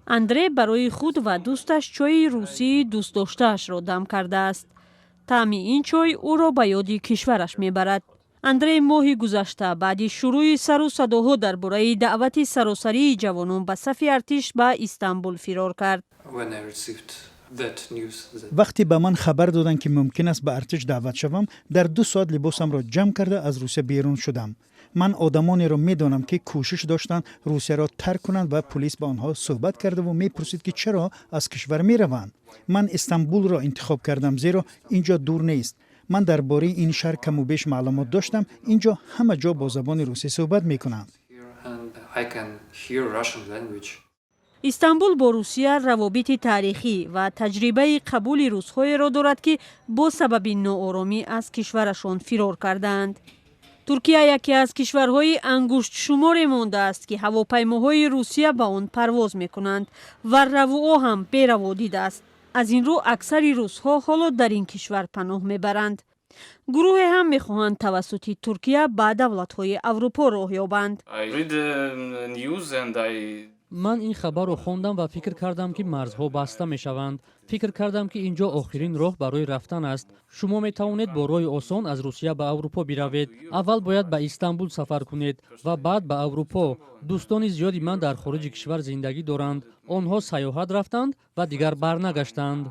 Андре барои худ ва дӯсташ чойи русии дӯстдоштаашро дам кардааст. Таъми ин чой ӯро ба ёди кишвараш мебарад. Андрей моҳи гузашта баъди шурӯи сару садоҳо дар бораи даъвати саросарии ҷавонон ба сафи артиш ба Истанбул фирор кард. Вақте ба ман хабар доданд, ки мумкин аст ба артиш даъват шавам, дар 2 соат либосамро ҷамъ карда, аз Русия берун шудам. Ман одамонеро медонам, ки кӯшиш доштанд Русияро тарк кунанд ва пулис ба онҳо суҳбат кардаву мепурсид, ки чаро аз кишвар мераванд. Ман Истанбулро интихоб кардам, зеро ин ҷо дур нест. Ман дар бораи ин шаҳр каму беш маълумот доштам. Ин ҷо ҳама ҷо бо забони русӣ суҳбат мекунанд. Истанбул бо Русия равобити таърихӣ ва таҷрибаи қабули русҳоеро дорад, ки бо сабаби нооромӣ аз кишварашон фирор кардаанд. Туркия яке аз кишварҳои ангуштшуморе мондааст, ки ҳавопаймоҳои Русия ба он парвоз мекунанд ва равуо ҳам бераводид аст. Аз ин рӯ аксари русҳо ҳоло дар ин кишвар паноҳ мебаранд. Гурӯҳе ҳам мехоҳанд тавассути Туркия ба давлатҳои Аврупо роҳ ёбанд. Ман ин хабарро хондам ва фикр кардам, ки марзҳо баста мешаванд. Фикр кардам, ки ин ҷо охирин роҳ барои рафтан аст. Шумо метавонед бо роҳи осон аз Русия ба Аврупо биравед. Аввал бояд ба Истанбул сафар кунед ва баъд ба Аврупо. Дӯстони зиёди ман дар хориҷи кишвар зиндагӣ доранд. Онҳо сайёҳат рафтанд ва дигар барнагаштанд.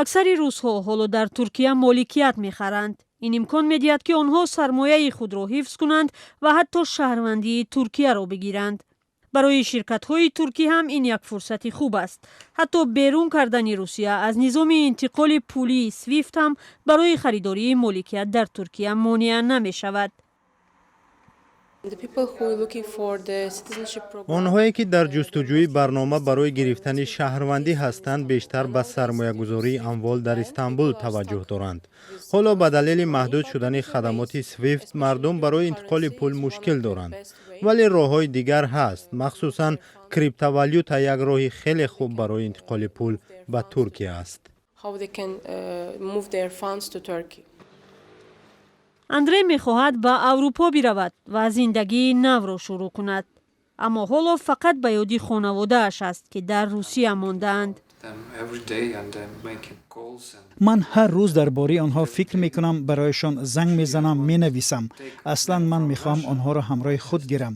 Аксари русҳо ҳоло дар Туркия моликият мехаранд. Ин имкон медиҳад, ки онҳо сармояи худро ҳифз кунанд ва ҳатто шаҳрвандии Туркияро бигиранд. Барои ширкатҳои туркӣ ҳам ин як фурсати хуб аст. Ҳатто берун кардани Русия аз низоми интиқоли пулии Свифт ҳам барои харидории моликият дар Туркия монеа намешавад. Онҳое, ки дар ҷустуҷӯи барнома барои гирифтани шаҳрвандӣ ҳастанд, бештар ба сармоягузории амвол дар Истанбул таваҷҷӯҳ доранд. Ҳоло ба далели маҳдуд шудани хадамоти Свифт мардум барои интиқоли пул мушкил доранд, вале роҳҳои дигар ҳаст. Махсусан криптовалюта як роҳи хеле хуб барои интиқоли пул ба Туркия аст. Андрей мехоҳад ба Аврупо биравад ва зиндагии навро шурӯъ кунад, аммо ҳоло фақат ба ёди хонаводааш аст, ки дар Русия мондаанд. Ман ҳар рӯз дар бораи онҳо фикр мекунам, барояшон занг мезанам, менависам. Аслан ман мехоҳам онҳоро ҳамроҳи худ гирам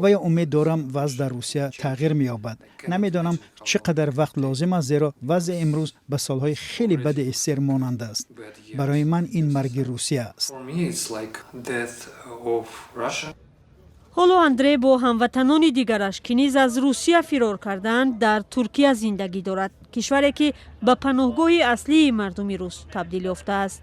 ва ё умед дорам, вазъ дар Русия тағйир меёбад. Намедонам, чӣ қадар вақт лозим аст, зеро вазъи имрӯз ба солҳои хеле бади СССР монанд аст. Барои ман ин марги Русия аст. Ҳоло Андрей бо ҳамватанони дигараш, ки низ аз Русия фирор кардаанд, дар Туркия зиндагӣ дорад, кишваре, ки ба паноҳгоҳи аслии мардуми рус табдил ёфтааст.